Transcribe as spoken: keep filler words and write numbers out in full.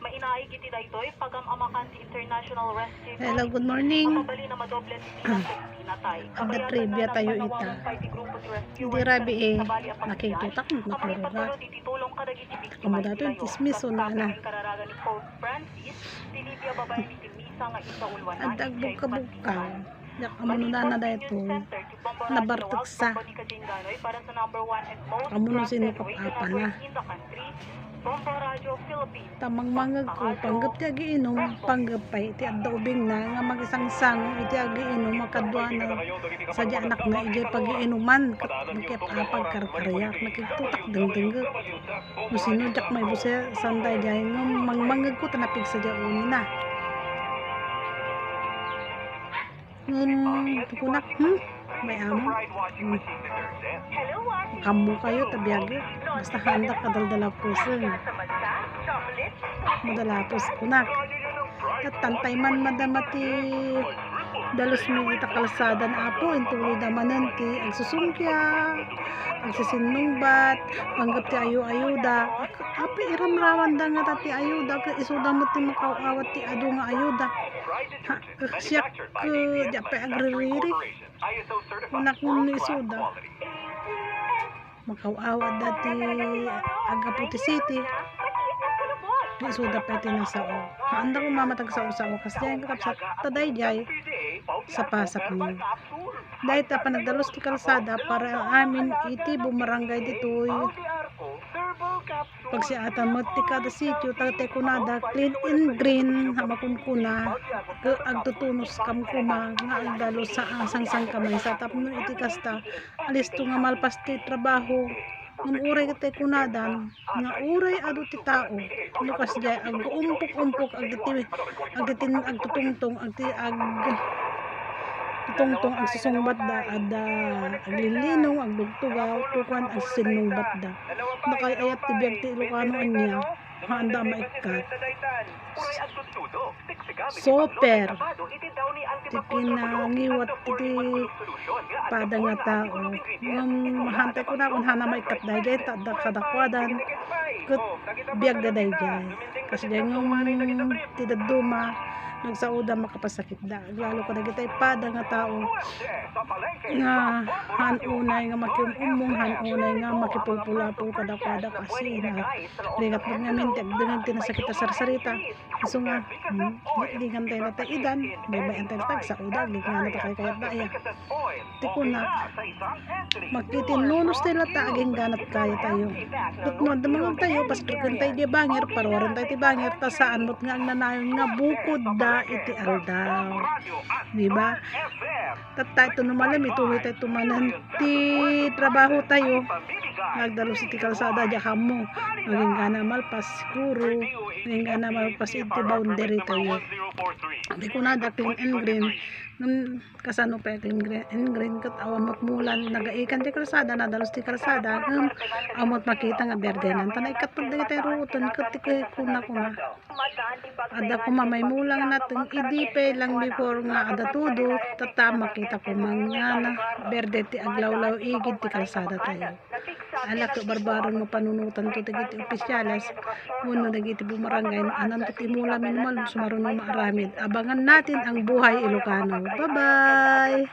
Inaig iti daytoy, pagam-amakan ti International Rescue Hello, good morning. Mabalin a madoble ti pinatay. Adda trivia tayo ita. Hindi rabi eh, nakikita ko, nakuruga. Amo dato yung chismis, o na, na. Adda agbugka-bugka. Yak, amuno na na daytoy. Nabarteksa. Amuno sino kap-apana. Ta mangmangegko, panggep ti agiinum, panggep pay iti adda ubingna nga magisangsango iti agiinum a kaduana sadi anakna idiay pagiinuman, ket makip-apag karkariak, nakigtutak dengdengngek. No sino diak maibusesan daydiay, ngem mangmangegko ta napigsa diay unina. Ngem, kunak, hmm? May amo? Hmm. Makammo kayo, ta biag, eh. Basta haandak kadaldalapusen. Madalapos, kunak. Ket tantay man madama ti dalusmi ita kalsada, Apo, intuloyda manen ti agsusungkia, agsisinnungbat, panggep ti ayo-ayoda. Apo, iramramanda ngata ti ayoda, ket isuda met ti makaw-awat ti adu nga ayoda. Ha, siak, eh, diak pay agririri. Kunak ngem no isuda. Makaw-awatda ti aggapu ti city. No isuda pay ti nasao. Haanda koma met agsao-sao. Kasdiay, kakabsat, ta daydiay sapasapno. Dayta panagdalus ti kalsada para amin iti bumarangay ditoy. Pagsiatan met ti kada sitio, ta ti kunada, clean and green, a makunkuna, ket agtutunos kamkuma nga agdalus a sangsangkamaysa tapno iti kasta, alisto nga malpas ti trabaho. Ngem uray ket ti kunadan, nga uray adu ti tao, no kasdiay, agumpok-umpok, agditi, agditi, agtutungtong, agti, ag-, tutungtong, agsusungbatda, adda aglilinong, agtugtugaw, tukuan, agsinnungbatda. Dakay ayat ti biag ti Ilocano ania, haanda a maikkat. Super ti kinangiwat iti pada nga tao. Ngem, hantay kunakon, haanna maikkat daydiay, ta adda kadakuadan, ket biagda daydiay. Kasdiay ngem ti dadduma, nagsaoda makapasakit. Da, aglalo kadagiti pada nga tao nga haan unay nga makium-ummong, haan unay nga makipulpulapol kadakuada, kasina. Ringat met ngamin ti agdengngeg ti nasakit a sarsarita. Isu nga, hmm, di, di gantay na ta idan, baybay-an tayo tagsa, o da, agingganat a kaykayat daya. Ti kunak, makitinunos ti lata agingganat kayatayo. Ket no adda mangngegtayo, paspaken tayo diay bangir, paruaren tayo ti bangir, ta saan met nga agnanayon nga bukodda iti aldaw. Di ba? Tatta ito no malem, ituloy tayo manen ti trabaho tayo. Nagdalus iti kalsada, diak ammo. Agingganat malpas, siguro. Agingganat malpas iti boundary tayo. Di kunada, clean and green. Ngem, kasano pay clean green, and green ket awan met mulan, nagaikan ti kalsada, nadalus ti kalsada, ngem awan met makita nga berdenan. Ta naikkat met dagiti ruoten ket ti kuna-kuna. Adda koma may mulang nateng idi pay lang before nga adda tudo, tatta makita koma nga na berde ti aglawlaw igid ti kalsada tayo. Ala, ket barbareng mapanunotanto dagiti opisyales wenno dagiti bumarangay no ananto ti imula, minimal, sumaruno maaramid. Abangan natin ang Buhay Ilocano. Bye-bye!